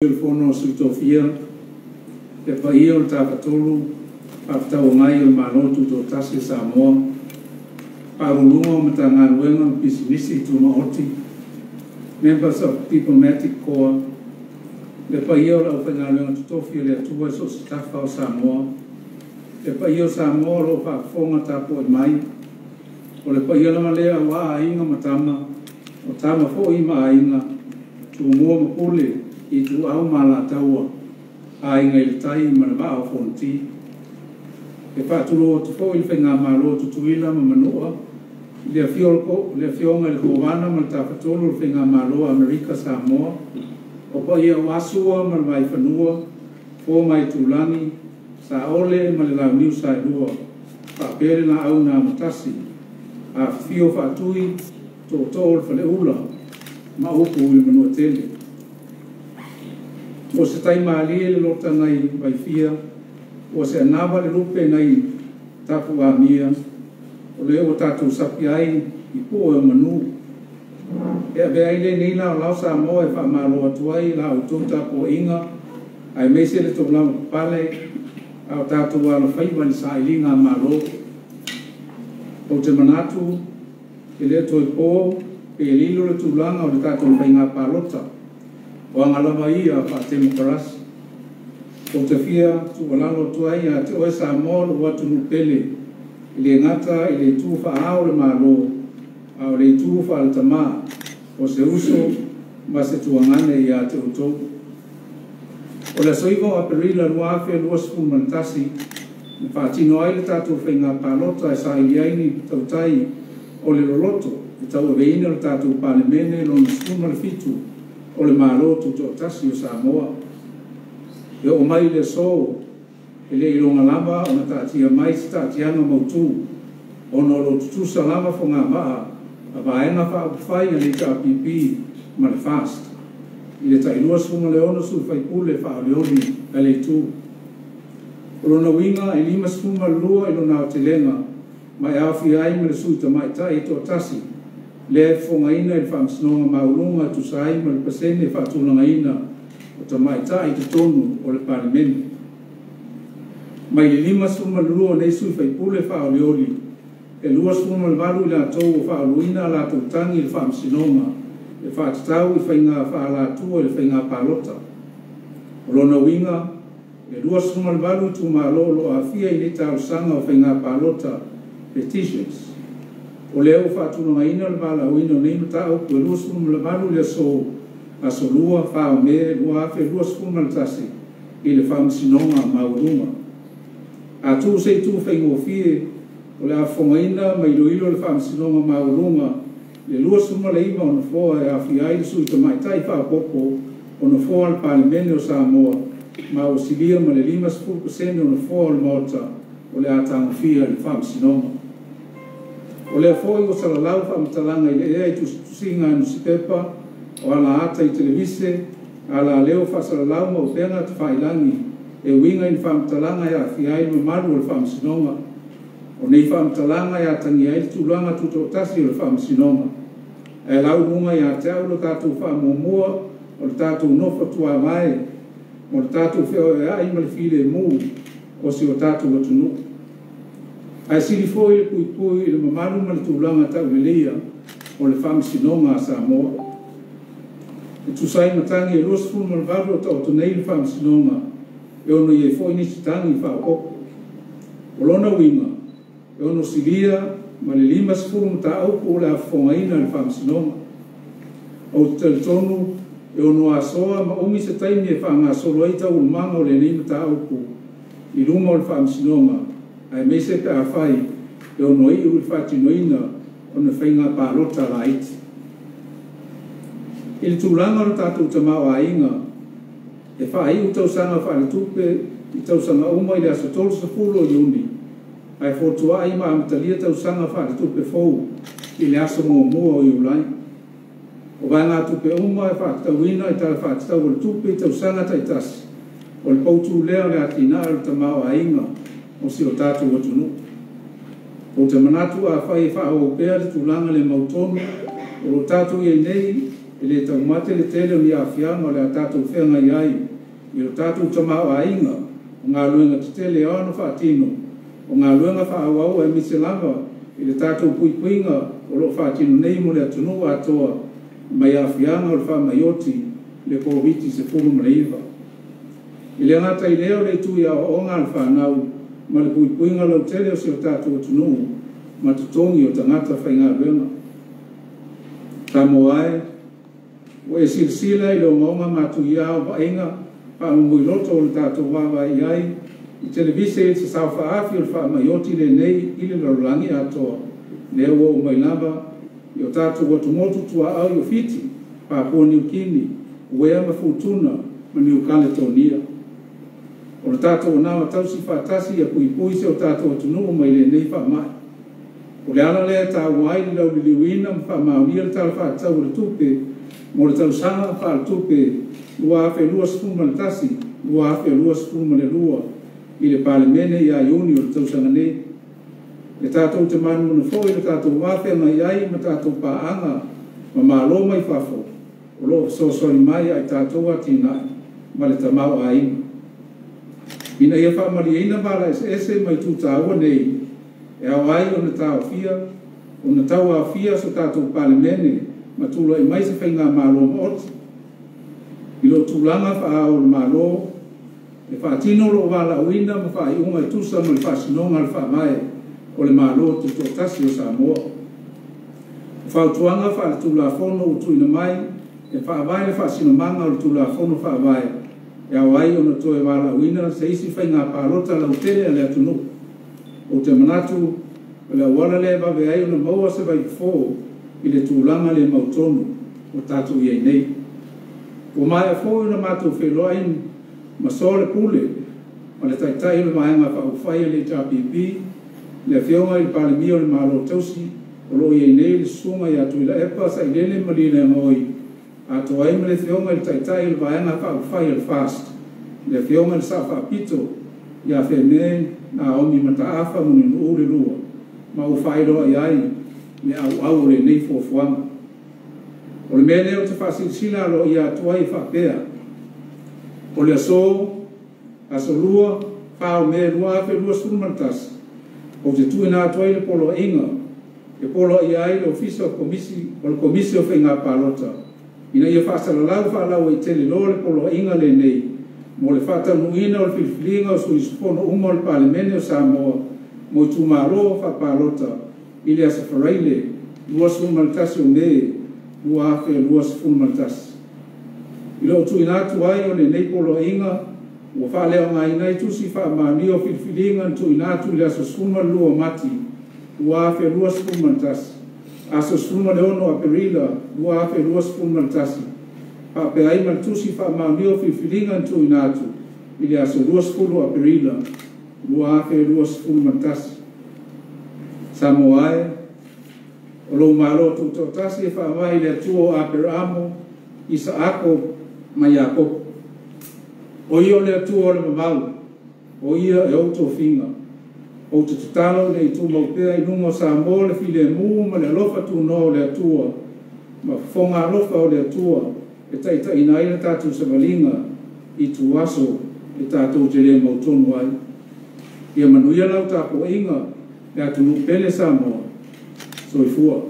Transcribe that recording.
Le Fono a Sui Tofia, le paia o le Tafatolu Fefaatauagai o le Malo Tutoatasi o Samoa, Faauluuluga o Matagaluega ma Pisinisi Tumaoti, Members of Diplomatic Corps, le paia o le aufaigaluega totofi a le Atua i so o se tafa o Samoa, le paia o Samoa o lo o faafofoga tapuai mai, o le paia lava lea aua Aiga ma Tama, o Tama foi ma Aiga, Tumua ma Pule, Ituau ma Alataua, Aiga i le Tai ma le Vaa o Fonoti. E faatulou atu foi i le Faigamalo a Tutuila ma Manua, i le afio o le Afioga i le Kovana ma le Tafatolu o le Faigamalo a Amerika Samoa, o paia aua Sua ma le Vaifanua, Fofo ma Aitulagi, Saole ma le Launiu Saelua, faapea le Laau na Amotasi, afifio Faatui, Tootoo o le Faleula, ma upu i le Manuatele. Ua se tai malie le lota nai Vaifia, ua se anava le lupe nai Tapuamia, o lea ua tatou sapi ai i pue o manu. E avea ai lenei laolao Samoa e faamalo atu ai i la outou tapuaiga, aemaise le tou lavapapale a o tatou alofaiva i le sailiga malo. Ou te manatu e le o toe po pe lilo le tulaga o le tatou faiga palota, o aga lava ia faa-temokarasi. Ou te fia tuualalo atu ai ia te oe Samoa lou atunuu pele, e le gata i le itu faa-ao o le Malo, a o le itu faale-tama, o se uso ma se tuagane ia te outou. O le aso 9 o Aperila 2021, na faatino ai le tatou faiga palota e saili ai ni tautai o le loloto e tauaveina le tatou Palemene lona 17 o le Malo Tutoatasi o Samoa. E oo mai i le aso, e le iloga lava ona taatia mai se taatiaga mautu, ona o lo o tutusa lava fogavaa a Vaega Faaupufai a le HRPP ma le FAST i le tai 26 sui faipule faaolioli a le itu. O lona uiga e 52 i lona aotelega ma e aofia ai ma le sui tamaitai e toatasi lea e fofogaina i le Faamasinoga Maualuga e tusa ai ma le pasene faatulagaina o tamaitai i totonu o le Palemene. Mai le 52 o nei sui faipule faaolioli, e 28 i latou ua faauluina a latou tagi i le Faamasinoga e faatatau i faiga faaalatua i le faiga palota. O lona uiga, e 28 itumalo o lo o aafia i nei talosaga o faiga palota, petitions. O lea ua faatulagaina le valaauina o nei mataupu e 28 i le aso, aso Lua, 4 o Me 2021 i le Faamasinoga Maualuga. A tuu se itu faigofie, o le a fofogaina ma iloilo e le Faamasinoga Maualuga le 29 o nofoa e aofia ai le sui tamaitai faaopoopo o nofoa o le Palemene o Samoa, ma ua silia ma le 50% o nofoa o le Maota o le a tagofia e le Faamasinoga. O lea foi ua salalau faamatalaga i le ea i tusitusiga a nusipepa, o alaata i televise, alaleo faasalalau ma upega tafailagi e uiga i ni faamatalaga e aafia ai le mamalu o le Faamasinoga. O nei faamatalaga e atagia ai le tulaga tutoatasi o le Faamasinoga, ae lauluga ia te au lo tatou faamuamua o le tatou nofo tuavae mo le tatou feoeoeai ma le filemu o si o tatou atunuu. Ae sili foi le puipui i le mamalu ma le tulaga tauleleia o le Faamasinoga a Samoa. E tusa ai ma tagi e 28 o taoto nei i le Faamasinoga, e ono i ai foi nisi tagi faaopoopo. O lona uiga, e ono silia ma le 50 mataupu o le a fofogaina e le Faamasinoga. Ou te talitonu e ono asoa ma umi se taimi e faagasolo ai taualumaga o lenei mataupu i luma o le Faamasinoga, aemaise pe afai e ono iu i le faatinoina o ni faiga palota laiti. I le tulaga o le tatou tamaoaiga, e faaiu tausaga faaletupe i tausaga uma i le aso 30 o Iuni, ae fotuai ma amatalia tausaga faaletupe fou i le aso 1 o Iulai. O vaegatupe uma e faatatauina i Tala Faatatau o le Tupe i tausaga taitasi, o le poutu lea o le atinae o le tamaoaiga o si o tatou atunuu. Ou te manatu afai e faaauau pea le tulaga le mautonu o lo o tatou i ai nei e le taumate le tele o ni aafiaga o le a tatou feagai ai i lo tatou tamaoaiga, o galuega tetele e ao ona faatino, o galuega faaauau aemaise lava i le tatou puipuiga o lo o faatino nei mo le atunuu atoa mai aafiaga o le faamai oti le Koviti-19. E le gata i lea o le itu i aoaoga a le fanau ma le puipuiga lautele o si o tatou atunuu ma totogi o tagata faigaluega. Samoa e, ua e silasila i le ogaoga matuia o vaaiga faamomoiloto na tatou vaavaai i ai i televise i le sasao faaafi o le faamai oti lenei i le lalolagi atoa, lea ua oo mai lava i o tatou atumotu tuaoi o Fiti, Papua Niu Kini, Uea ma Futuna ma Niu Kaletonia. O le tatou anawa tausi faatasi ia puipui si o tatou atunuu mai lenei faamai. O le ala lea e taua ai le lauliliuina ma faamaonia le Tala Faatatau o le Tupe mo le tausaga faaletupe 2021/2022 i le Palemene ia Iuni o le tausaga nei. E tatou te manumanu foi i le tatou va feagai ai ma tatou paaga ma Malo mai fafo o lo o fesoasoani mai i a tatou atinae ma le tamaoaiga. Ina ia faamalieina vala eseese ma itu taua nei, e ao ai ona tauaofia so tatou Palemene ma tulai mai se faigamalo maoti. I lou tulaga faa-Ao o le Malo, e faatino lou valaauina ma faaiuga e tusa ma le faasinoga a le Faavae o le Malo Tutoatasi o Samoa. O fautuaga faaletulafono ua tuuina mai e faavae le faasinomaga o le Tulafono Faavae e ao ai ona toe valaauina se isi faiga palota lautele a le atunuu. Ou te manatu o le auala lea e vave ai ona maua se vaifofo i le tulaga le mautonu ua tatou i ai nei. Ua maea foi ona matou feiloai ma soalepule ma le Taitai o le Vaega Faaupufai a le HRPP, le Afioga i le Palemia o le Malo Tausi o lo o i ai nei le Susuga ia Tuilaepa Sailele Malielegaoi, atoa ai ma le Afioga i le Taitai o le Vaega Faaupufai a le FAST, le Afioga i le Sao Faapito ia Fiame Naomi Mataafa Mulinuu II, ma ou faailoa i ai le auau o lenei fuafuaga. O le mea lea ou te faasilasila aloaia atu ai e faapea, o le aso, Aso Lua, 4 o Me 2021, ou te tuuina atu ai le poloaiga e poloaia ai le Ofisa o le Komisi o Faiga Palota ina ia faasalalau faalauaitele loa le poloaiga lenei mo le faataunuuina o le filifiliga o sui usufono uma o le Palemene o Samoa mo itumalo faapalota i le aso Faraile 21 o Me 2021. I lou tuuina atu ai o lenei poloaiga, ua faaleaogaina ai tusi faamaonia o filifiliga na tuuina atu i le aso 12 o Mati 2021, aso 16 o Aperila 2021, faapea ai ma le tusi faamaonia o filifiliga na tuuina atu i le aso 20 o Aperila 2021. Samoa e, o lou Malo Tutoatasi e faavae i le Atua o Aperamo, Isaako ma Iakopo. O Ia o le Atua o le vavau, o Ia e ou tofiga. Ou te tatalo ina ia tumau pea i luga o Samoa le filemu ma le alofa tunoa o le Atua ma fofoga alofa o le Atua e taitaiina ai le tatou savaliga i ituaso e tatou te le mautonu ai. Ia manuia lau tapuaiga le atunuu pele Samoa. Soifua.